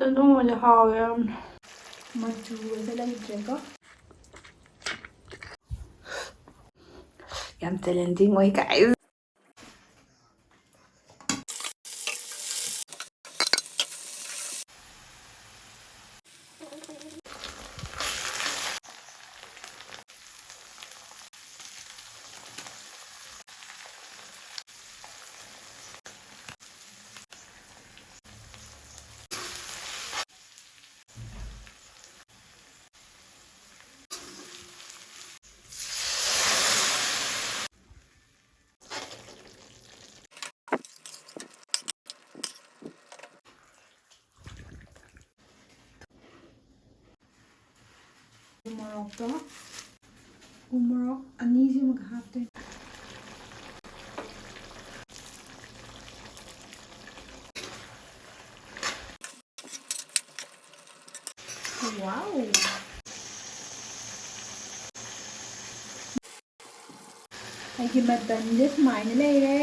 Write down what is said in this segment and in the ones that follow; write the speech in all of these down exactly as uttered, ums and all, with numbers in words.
ꯑꯗꯨꯝꯕꯗꯤ ꯍꯥꯎꯋꯦ ꯌꯥꯝꯅ꯫ ꯃꯆꯨꯒꯁꯦ ꯂꯩꯇ꯭ꯔꯦꯀꯣ꯫ ꯌꯥꯝ challenging ꯑꯣꯏ, guys꯫ ꯎ ꯃꯣꯔꯣꯛꯇꯣ, ꯎ ꯃꯣꯔꯣꯛ ꯑꯅꯤꯁꯤꯃꯒ ꯍꯥꯞꯇꯣꯏꯅꯦ꯫ Wow! ꯑꯩꯒꯤ ꯃꯇꯟꯁꯦ ꯁꯨꯃꯥꯏꯅ ꯂꯩꯔꯦ꯫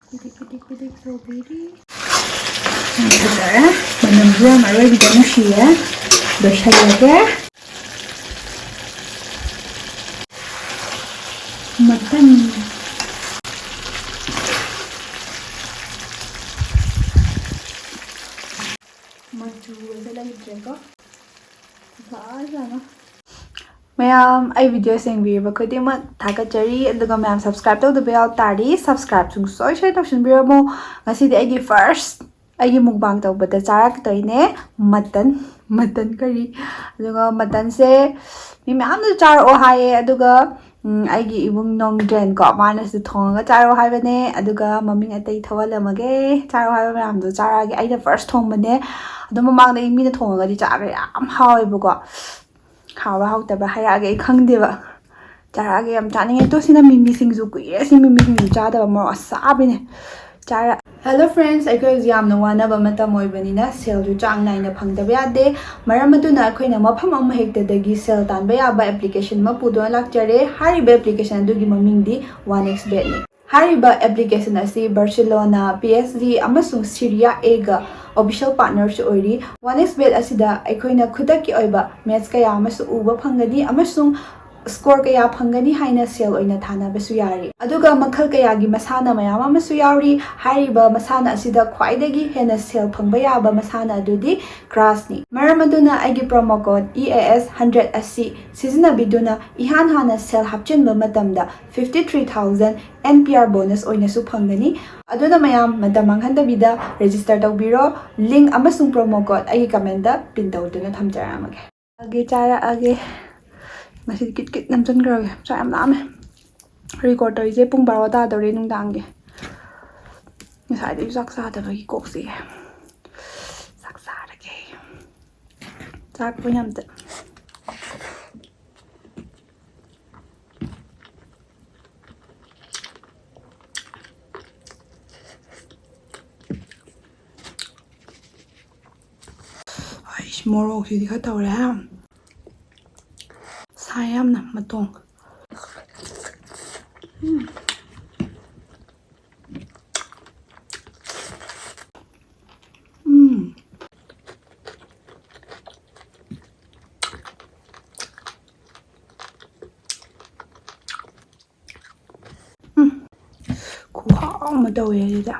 ꯄꯤꯗꯤꯛ ꯄꯤꯗꯤꯛ ꯄꯤꯗꯤꯛ ꯇꯧꯕꯤꯔꯤ꯫ ꯌꯥꯝ ꯐꯖꯔꯦ꯫ ꯃꯅꯝꯁꯨ ꯌꯥꯝ ꯑꯔꯣꯏꯕꯤꯗ ꯅꯨꯡꯁꯤꯌꯦ꯫ ꯂꯣꯏꯁꯜꯂꯒꯦ꯫ ꯃꯇꯟ꯫ ꯃꯆꯨꯒꯁꯦ ꯂꯩꯇ꯭ꯔꯦꯀꯣ꯫ ꯐꯖꯅ꯫ ꯃꯌꯥꯝ, ꯑꯩ videos ꯌꯦꯡꯕꯤꯔꯤꯕ ꯈꯨꯗꯤꯡꯃꯛ ꯊꯥꯒꯠꯆꯔꯤ꯫ ꯑꯗꯨꯒ ꯃꯌꯥꯝ subscribe ꯇꯧꯗꯕ ꯌꯥꯎ ꯇꯥꯔꯗꯤ subscribe ꯁꯨꯡꯁꯣꯏ ꯁꯣꯏ ꯇꯧꯁꯤꯟꯕꯤꯔꯝꯃꯣ꯫ ꯉꯁꯤꯗꯤ ꯑꯩꯒꯤ first, ꯑꯩꯒꯤ mukbang ꯇꯧꯕꯗ ꯆꯥꯔꯛꯇꯣꯏꯅꯦ ꯃꯇꯟ, ꯃꯇꯟ curry꯫ ꯑꯗꯨꯒ ꯃꯇꯟꯁꯦ ꯃꯤ ꯃꯌꯥꯝꯅꯁꯨ ꯆꯥꯔꯛꯑꯣ ꯍꯥꯏꯌꯦ꯫ ꯑꯗꯨꯒ, ꯎꯝ, ꯑꯩꯒꯤ ꯏꯕꯨꯡ ꯅꯣꯡꯗ꯭ꯔꯦꯟꯀꯣ, ꯃꯥꯅꯁꯨ ꯊꯣꯡꯉꯒ ꯆꯥꯔꯛꯑꯣ ꯍꯥꯏꯕꯅꯦ꯫ ꯑꯗꯨꯒ ꯃꯃꯤꯡ ꯑꯇꯩ ꯊꯣꯜꯍꯜꯂꯝꯃꯒꯦ꯫ ꯆꯥꯔꯛꯑꯣ ꯍꯥꯏꯕ ꯃꯌꯥꯝꯗꯣ ꯆꯥꯔꯛꯑꯒꯦ꯫ ꯑꯩꯅ first ꯊꯣꯡꯕꯅꯦ꯫ ꯑꯗꯨꯝ ꯃꯃꯥꯡꯗ ꯑꯩ ꯃꯤꯅ ꯊꯣꯡꯉꯒꯗꯤ ꯆꯥꯈ꯭ꯔꯦ꯫ ꯌꯥꯝ ꯍꯥꯎꯋꯦꯕꯀꯣ꯫ ꯍꯥꯎꯕ ꯍꯥꯎꯇꯕ ꯍꯥꯏꯔꯛꯑꯒꯦ, ꯑꯩ ꯈꯪꯗꯦꯕ꯫ ꯆꯥꯔꯛꯑꯒꯦ, ꯌꯥꯝ ꯆꯥꯅꯤꯡꯉꯦ꯫ ꯇꯣ, ꯁꯤꯅ ꯃꯤꯃꯤ ꯁꯤꯡꯖꯨ꯫ ꯀꯨꯏꯔꯦ ꯁꯤ ꯃꯤꯃꯤ ꯁꯤꯡꯖꯨ ꯆꯥꯗꯕ, ꯃꯣꯔꯣꯛ ꯑꯁꯥꯕꯤꯅꯦ꯫ ꯆꯥꯔ-, Hello friends, ꯑꯩꯈꯣꯏ ꯍꯧꯖꯤꯛ ꯌꯥꯝꯅ ꯋꯥꯅꯕ ꯃꯇꯝ ꯑꯣꯏꯕꯅꯤꯅ ꯁꯦꯜꯁꯨ ꯆꯥꯡ ꯅꯥꯏꯅ ꯐꯪꯗꯕ ꯌꯥꯗꯦ꯫ ꯃꯔꯝ ꯑꯗꯨꯅ ꯑꯩꯈꯣꯏꯅ ꯃꯐꯝ ꯑꯃ ꯍꯦꯛꯇꯗꯒꯤ ꯁꯦꯜ ꯇꯥꯟꯕ ꯌꯥꯕ ꯑꯦꯄ꯭ꯂꯤꯀꯦꯁꯟ ꯑꯃ ꯄꯨꯗꯨꯅ ꯂꯥꯛꯆꯔꯦ꯫ ꯍꯥꯏꯔꯤꯕ ꯑꯦꯄ꯭ꯂꯤꯀꯦꯁꯟ ꯑꯗꯨꯒꯤ ꯃꯃꯤꯡꯗꯤ ꯋꯥꯟ ꯑꯦꯛꯁ ꯕꯦꯠꯅꯤ꯫ ꯍꯥꯏꯔꯤꯕ ꯑꯦꯄ꯭ꯂꯤꯀꯦꯁꯟ ꯑꯁꯤ ꯕꯥꯔꯁꯦꯂꯣꯅꯥ, ꯄꯤ ꯑꯦꯁ ꯖꯤ ꯑꯃꯁꯨꯡ ꯁꯤꯔꯤꯌꯥ ꯑꯦꯒ ꯑꯣꯐꯤꯁꯤꯌꯦꯜ ꯄꯥꯔꯠꯅꯔꯁꯨ ꯑꯣꯏꯔꯤ꯫ ꯋꯥꯟ ꯑꯦꯛꯁ ꯕꯦꯠ ꯑꯁꯤꯗ ꯑꯩꯈꯣꯏꯅ ꯈꯨꯗꯛꯀꯤ ꯑꯣꯏꯕ ꯃꯦꯠꯆ ꯀꯌꯥ ꯑꯃꯁꯨ ꯎꯕ ꯐꯪꯒꯅꯤ ꯑꯃꯁꯨꯡ ꯁ꯭ꯀꯣꯔ ꯀꯌꯥ ꯐꯪꯒꯅꯤ ꯍꯥꯏꯅ ꯁꯦꯜ ꯑꯣꯏꯅ ꯊꯥꯅꯕꯁꯨ ꯌꯥꯔꯤ꯫ ꯑꯗꯨꯒ ꯃꯈꯜ ꯀꯌꯥꯒꯤ ꯃꯁꯥꯟꯅ ꯃꯌꯥꯝ ꯑꯃꯁꯨ ꯌꯥꯎꯔꯤ꯫ ꯍꯥꯏꯔꯤꯕ ꯃꯁꯥꯟꯅ ꯑꯁꯤꯗ ꯈ꯭ꯋꯥꯏꯗꯒꯤ ꯍꯦꯟꯅ ꯁꯦꯜ ꯐꯪꯕ ꯌꯥꯕ ꯃꯁꯥꯟꯅ ꯑꯗꯨꯗꯤ ꯀ꯭ꯔꯥꯁꯅꯤ꯫ ꯃꯔꯝ ꯑꯗꯨꯅ ꯑꯩꯒꯤ promo code E A S hundred ꯑꯁꯤ ꯁꯤꯖꯤꯟꯅꯕꯤꯗꯨꯅ ꯏꯍꯥꯟ ꯍꯥꯟꯅ ꯁꯦꯜ ꯍꯥꯞꯆꯤꯟꯕ ꯃꯇꯝꯗ fifty three thousand N P R bonus ꯑꯣꯏꯅꯁꯨ ꯐꯪꯒꯅꯤ꯫ ꯑꯗꯨꯅ ꯃꯌꯥꯝ ꯃꯇꯝ ꯃꯥꯡꯍꯟꯗꯕꯤꯗ ꯔꯦꯖꯤꯁꯇꯔ ꯇꯧꯕꯤꯔꯣ꯫ ꯂꯤꯡ ꯑꯃꯁꯨꯡ ꯄ꯭ꯔꯣꯃꯣ ꯀꯣꯗ ꯑꯩꯒꯤ ꯀꯃꯦꯟꯗ ꯄꯤꯟ ꯇꯧꯗꯨꯅ ꯊꯝꯖꯔꯝꯃꯒꯦ꯫ ꯆꯥꯔꯛꯑꯒꯦ, ꯆꯥꯔꯛꯑꯒꯦ꯫ ꯉꯁꯤꯗꯤ ꯀꯤꯠ ꯀꯤꯠ ꯅꯝꯁꯤꯟꯈ꯭ꯔꯒꯦ꯫ ꯆꯥꯛ ꯌꯥꯝ ꯂꯥꯝꯃꯦ꯫ ꯔꯦꯀꯣꯔꯗ ꯇꯧꯔꯤꯁꯦ ꯄꯨꯡ ꯕꯥꯔꯣ ꯇꯥꯗꯧꯔꯦ ꯅꯨꯡꯗꯥꯡꯒꯤ꯫ ꯉꯁꯥꯏꯗꯒꯤ ꯆꯥꯛ ꯆꯥꯗꯕꯒꯤ ꯀꯣꯛꯁꯦ꯫ ꯆꯥꯛ ꯆꯥꯔꯒꯦ꯫ ꯆꯥꯛ ꯑꯣꯏꯅ ꯑꯝꯇ꯫ ꯑꯩꯁ, ꯃꯣꯔꯣꯛꯁꯤꯗꯤ ꯈꯔ ꯇꯧꯔꯦ꯫ ꯁꯥꯏ ꯌꯥꯝꯅ ꯃꯇꯣꯡ꯫ ꯎꯝ꯫ ꯎꯝ꯫ ꯎꯝ꯫ ꯈꯨꯍꯥꯎ ꯑꯃ ꯇꯧꯋꯦ ꯑꯗꯨꯗ꯫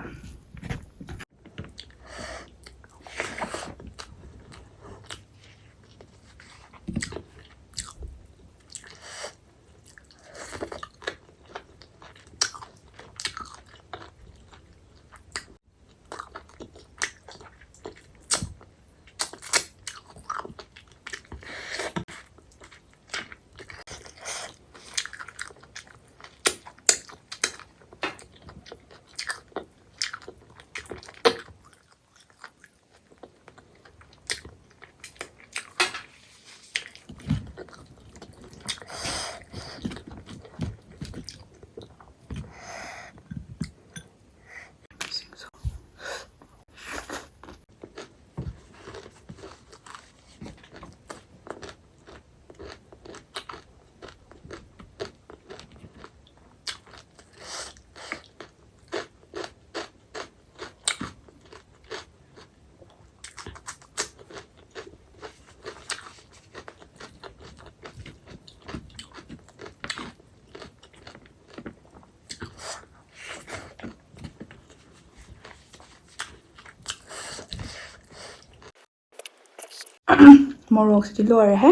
ꯃꯣꯔꯣꯛꯁꯤꯗꯤ ꯂꯣꯏꯔꯦꯍꯦ꯫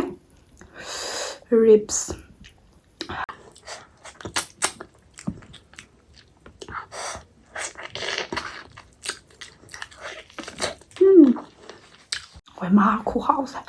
Ribs꯫ ꯎꯝ꯫ ꯍꯣꯏ, ꯃꯍꯥꯎ ꯈꯨꯍꯥꯎꯁꯦ꯫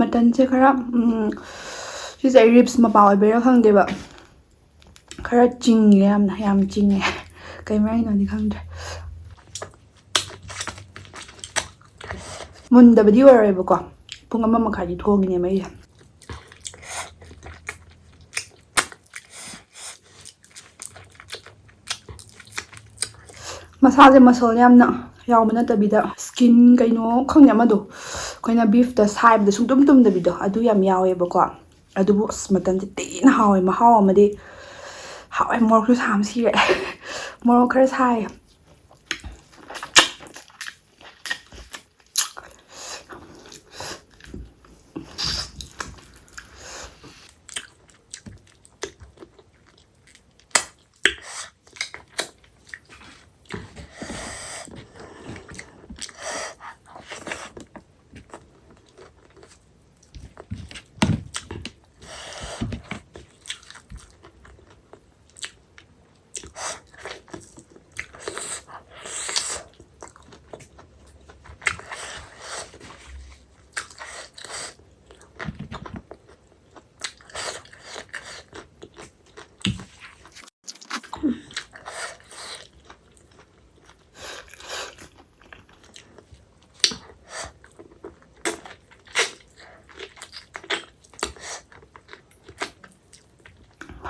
ꯃꯇꯟꯁꯦ ꯈꯔ, ꯎꯝ, ꯁꯤꯁꯦ ꯑꯩ ꯔꯤꯞꯁ ꯃꯄꯥ ꯑꯣꯏꯕꯩꯔꯥ ꯈꯪꯗꯦꯕ, ꯈꯔ ꯆꯤꯡꯉꯦ, ꯌꯥꯝꯅ, ꯌꯥꯝ ꯆꯤꯡꯉꯦ꯫ ꯀꯩ ꯃꯔꯝꯒꯤꯅꯣꯗꯤ ꯈꯪꯗ꯭ꯔꯦ꯫ ꯃꯨꯟꯗꯕꯗꯤ ꯑꯣꯏꯔꯣꯏꯕꯀꯣ, ꯄꯨꯡ ꯑꯃ ꯃꯈꯥꯏꯗꯤ ꯊꯣꯡꯉꯤꯅꯦ ꯃꯩꯁꯦ꯫ ꯃꯁꯥꯁꯦ ꯃꯁꯜ ꯌꯥꯝꯅ ꯌꯥꯎꯕ ꯅꯠꯇꯕꯤꯗ, ꯁ꯭ꯀꯤꯟ ꯀꯩꯅꯣ ꯈꯪꯗꯦ, ꯑꯃꯗꯣ ꯑꯩꯈꯣꯏꯅ ꯕꯤꯐꯇ ꯁꯥꯏꯕꯗ ꯁꯨꯡꯇꯨꯝ ꯇꯨꯝꯗꯕꯤꯗꯣ, ꯑꯗꯨ ꯌꯥꯝ ꯌꯥꯎꯋꯦꯕꯀꯣ꯫ ꯑꯗꯨꯕꯨ ꯑꯁ, ꯃꯇꯟꯁꯦ ꯊꯤꯅ ꯍꯥꯎꯋꯦ, ꯃꯍꯥꯎ ꯑꯃꯗꯤ ꯍꯥꯎꯋꯦ꯫ ꯃꯣꯔꯣꯛꯁꯨ ꯁꯥꯕ ꯁꯤꯔꯦ꯫ ꯃꯣꯔꯣꯛ ꯈꯔ ꯁꯥꯏ꯫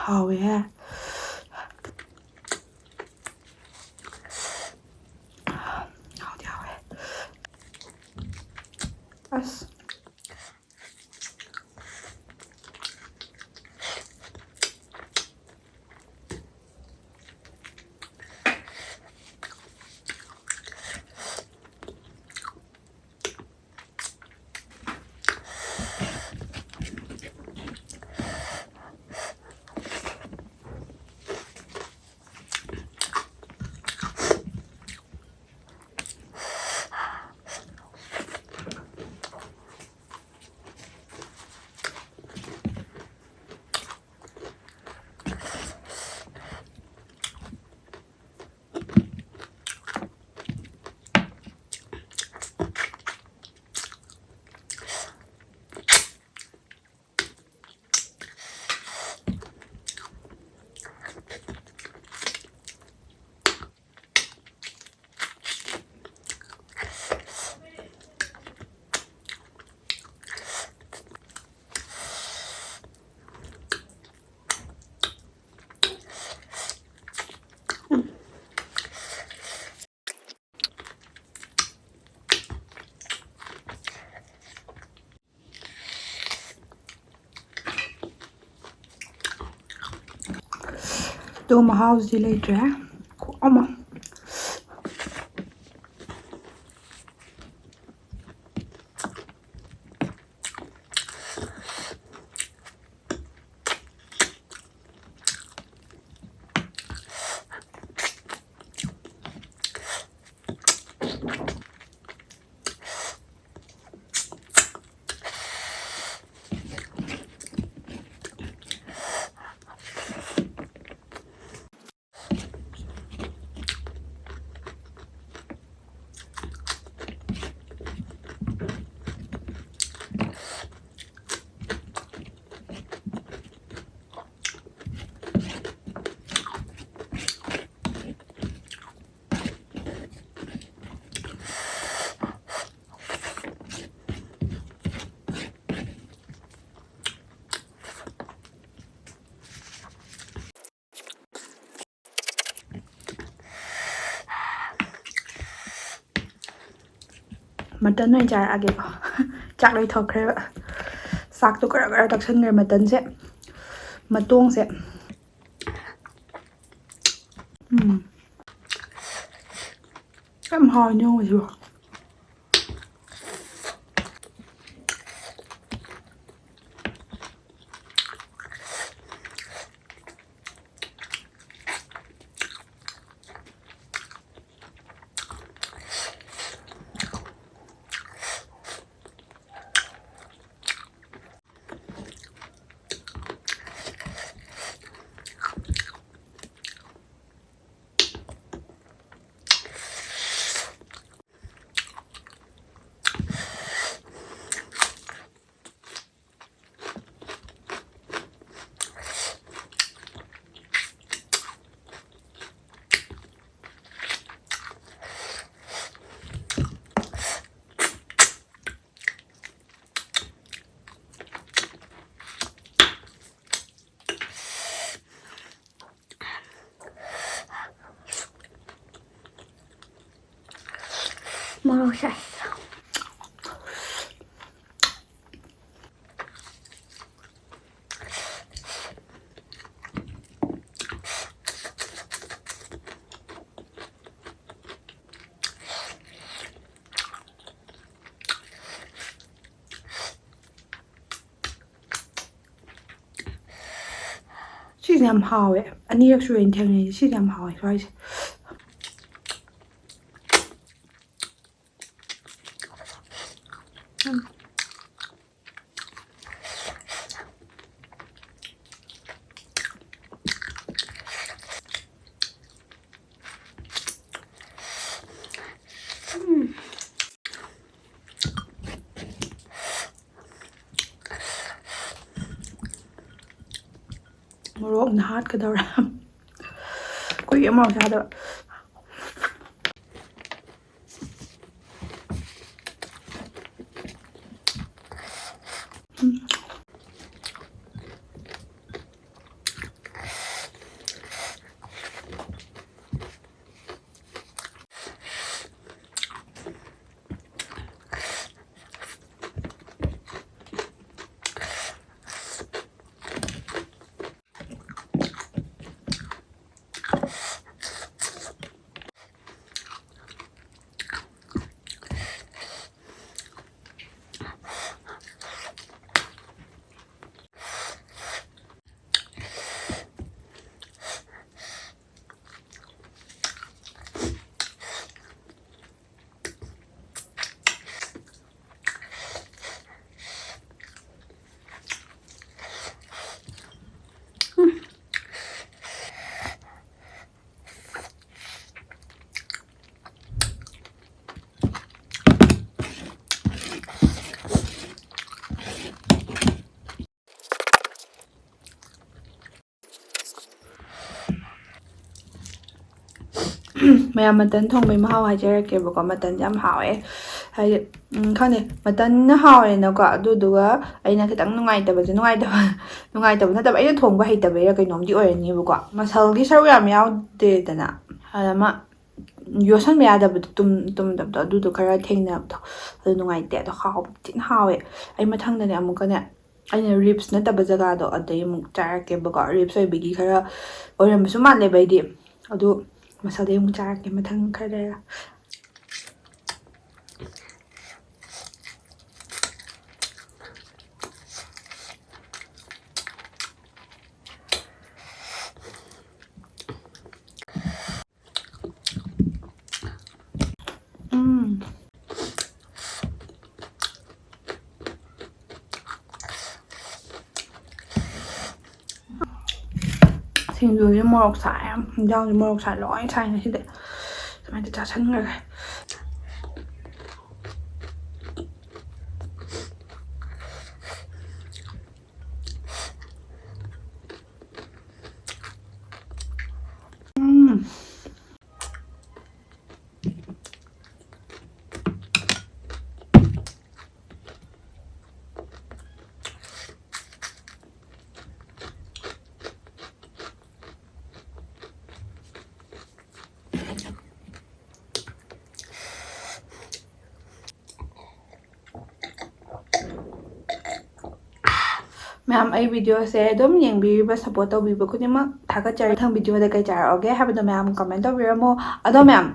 ꯍꯥꯎꯋꯦꯍꯦ꯫ ꯍꯥꯎꯗꯤ ꯍꯥꯎꯋꯦ꯫ ꯑꯁ꯫ ꯇꯣ ꯃꯍꯥꯎꯁꯤꯗꯤ ꯂꯩꯇ꯭ꯔꯦ꯫ ꯈꯨꯍꯥꯎ ꯑꯃ꯫ ꯃꯇꯟ ꯑꯣꯏꯅ ꯆꯥꯔꯛꯑꯒꯦꯀꯣ꯫ ꯆꯥꯛ ꯂꯣꯏꯊꯣꯛꯈ꯭ꯔꯦꯕ꯫ ꯆꯥꯛꯇꯣ ꯈꯔ ꯈꯔ ꯇꯛꯁꯟꯈ꯭ꯔꯦ ꯃꯇꯟꯁꯦ꯫ ꯃꯇꯣꯡꯁꯦ꯫ ꯎꯝ꯫ ꯌꯥꯝ ꯍꯥꯎꯋꯤꯅꯦ ꯉꯁꯤꯕꯣ꯫ ꯃꯣꯔꯣꯛ ꯁꯥꯏ꯫ ꯌꯥꯝ ꯍꯥꯎꯋꯦ꯫ ꯑꯅꯤꯔꯛ ꯁꯨꯔꯦ ꯑꯩꯅ ꯊꯦꯡꯅꯩꯁꯦ꯫ ꯁꯤꯁꯦ ꯌꯥꯝ ꯍꯥꯎꯋꯦ ꯁ꯭ꯋꯥꯏꯁꯦ꯫ ꯎꯝ꯫ ꯃꯣꯔꯣꯛꯅ ꯍꯥꯠꯀꯗꯧꯔꯦ꯫ ꯀꯨꯏꯔꯦ ꯃꯣꯔꯣꯛ ꯆꯥꯗꯕ꯫ ꯃꯌꯥꯝ, ꯃꯇꯟ ꯊꯣꯡꯕꯩ ꯃꯍꯥꯎ ꯍꯥꯏꯖꯔꯛꯀꯦꯕꯀꯣ꯫ ꯃꯇꯟꯁꯦ ꯌꯥꯝ ꯍꯥꯎꯋꯦ꯫ ꯍꯥꯏꯗꯤ, ꯎꯝ, ꯈꯪꯗꯦ, ꯃꯇꯟꯅ ꯍꯥꯎꯋꯦꯅꯀꯣ꯫ ꯑꯗꯨꯗꯨꯒ ꯑꯩꯅ ꯈꯤꯇꯪ ꯅꯨꯡꯉꯥꯏꯇꯕꯁꯦ, ꯅꯨꯡꯉꯥꯏꯇꯕ, ꯅꯨꯡꯉꯥꯏꯇꯕ ꯅꯠꯇꯕ, ꯑꯩꯅ ꯊꯣꯡꯕ ꯍꯩꯇꯕꯩꯔꯥ ꯀꯩꯅꯣꯝꯗꯤ ꯑꯣꯏꯔꯅꯤꯕꯀꯣ꯫ ꯃꯁꯜꯒꯤ ꯁꯔꯨꯛ ꯌꯥꯝ ꯌꯥꯎꯗꯦꯗꯅ꯫ ꯑꯗ ꯑꯃ ꯌꯣꯠꯁꯟꯕ ꯌꯥꯗꯕꯗꯣ, ꯇꯨꯝ-, ꯇꯨꯝꯗꯕꯗꯣ, ꯑꯗꯨꯗꯣ ꯈꯔ ꯊꯦꯡꯅꯕꯗꯣ, ꯑꯗꯨ ꯅꯨꯡꯉꯥꯏꯇꯦ꯫ ꯑꯗꯣ ꯍꯥꯎꯕ ꯊꯤꯅ ꯍꯥꯎꯋꯦ꯫ ꯑꯩ ꯃꯊꯪꯗꯅꯦ ꯑꯃꯨꯛꯀꯅꯦ, ꯑꯩꯅ ribs ꯅꯠꯇꯕ ꯖꯒꯥꯗꯣ ꯑꯗꯩ ꯑꯃꯨꯛ ꯆꯥꯔꯛꯀꯦꯕꯀꯣ꯫ Ribs ꯑꯣꯏꯕꯒꯤ ꯈꯔ ꯑꯣꯏꯔꯝꯕꯁꯨ ꯃꯥꯜꯂꯦꯕ ꯑꯩꯗꯤ꯫ ꯑꯗꯨ ꯃꯁꯜꯗꯩ ꯑꯃꯨꯛ ꯆꯥꯔꯛꯀꯦ ꯃꯊꯪ ꯈꯔ ꯂꯩꯔꯒ꯫ ꯁꯤꯡꯖꯨꯁꯦ ꯃꯣꯔꯣꯛ ꯁꯥꯏ ꯌꯥꯝ, ꯏꯟꯖꯥꯡꯁꯦ ꯃꯣꯔꯣꯛ ꯁꯥꯏ ꯂꯣꯏ ꯁꯥꯏ ꯉꯁꯤꯗꯤ꯫ ꯁꯨꯃꯥꯏꯅ ꯆꯥꯁꯟꯈ꯭ꯔꯒꯦ꯫ ꯎꯝ꯫ ꯃꯌꯥꯝ, ꯑꯩ videoꯁꯦ ꯑꯗꯨꯝ ꯌꯦꯡꯕꯤꯔꯤꯕ, support ꯇꯧꯕꯤꯕ ꯈꯨꯗꯤꯡꯃꯛ ꯊꯥꯒꯠꯆꯔꯤ꯫ ꯃꯊꯪ videoꯗ ꯀꯩ ꯆꯥꯔꯛꯑꯣꯒꯦ ꯍꯥꯏꯕꯗꯣ ꯃꯌꯥꯝ comment ꯇꯧꯕꯤꯔꯝꯃꯣ꯫ ꯑꯗꯣ ꯃꯌꯥꯝ,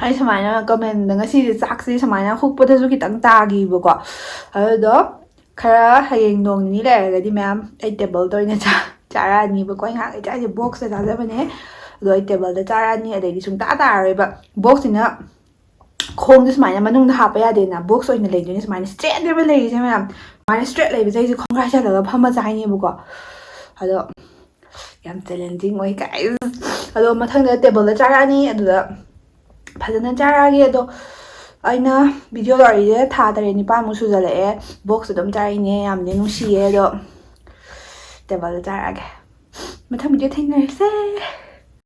ꯑꯩ ꯁꯨꯃꯥꯏꯅ commentꯗ ꯉꯁꯤꯁꯦ ꯆꯥꯛꯁꯦ ꯁꯨꯃꯥꯏꯅ ꯍꯨꯛꯄꯗꯁꯨ ꯈꯤꯇꯪ ꯇꯥꯈꯤꯕꯀꯣ꯫ ꯑꯗꯨꯗꯣ ꯈꯔ ꯍꯌꯦꯡ ꯅꯣꯡ ꯅꯤꯅꯤ ꯂꯩꯔꯒꯗꯤ ꯃꯌꯥꯝ ꯑꯩ tableꯗ ꯑꯣꯏꯅ ꯆꯥ-, ꯆꯥꯔꯛꯑꯅꯤꯕꯀꯣ꯫ ꯑꯩ ꯉꯥꯏꯍꯥꯛ ꯂꯩꯇꯥꯔꯗꯤ boxꯇ ꯆꯥꯖꯕꯅꯦ꯫ ꯑꯗꯣ ꯑꯩ tableꯗ ꯆꯥꯔꯛꯑꯅꯤ, ꯑꯗꯩꯗꯤ ꯁꯨꯡꯇꯥ ꯇꯥꯔꯔꯣꯏꯕ꯫ Boxꯁꯤꯅ ꯈꯣꯡꯁꯦ ꯁꯨꯃꯥꯏꯅ ꯃꯅꯨꯡꯗ ꯍꯥꯞꯄ ꯌꯥꯗꯦꯅ, box ꯑꯣꯏꯅ ꯂꯩꯗꯣꯏꯅꯦ꯫ ꯁꯨꯃꯥꯏꯅ straightꯅꯦꯕ ꯂꯩꯔꯤꯁꯦ ꯃꯌꯥꯝ꯫ ꯁꯨꯃꯥꯏꯅ straight ꯂꯩꯕꯁꯦ ꯑꯩꯁꯦ ꯈꯣꯡꯒ꯭ꯔꯥꯏ ꯆꯜꯂꯒ ꯐꯝꯃ ꯆꯥꯏꯅꯦꯕꯀꯣ꯫ ꯑꯗꯣ ꯌꯥꯝ challenging ꯑꯣꯏ, guys꯫ ꯑꯗꯣ ꯃꯊꯪꯗ tableꯗ ꯆꯥꯔꯛꯑꯅꯤ, ꯑꯗꯨꯗ ꯐꯖꯅ ꯆꯥꯔꯛꯑꯒꯦ꯫ ꯑꯗꯣ ꯑꯩꯅ video ꯇꯧꯔꯛꯏꯁꯦ ꯊꯥ ꯇꯔꯦꯠ ꯅꯤꯄꯥꯟꯃꯨꯛ ꯁꯨꯖꯜꯂꯛꯑꯦ꯫ Box ꯑꯗꯨꯝ ꯆꯥꯔꯛꯏꯅꯦ, ꯌꯥꯝꯗꯤ ꯅꯨꯡꯁꯤꯌꯦ꯫ ꯑꯗꯣ tableꯗ ꯆꯥꯔꯛꯑꯒꯦ꯫ ꯃꯊꯪ video ꯊꯦꯡꯅꯔꯁꯦ꯫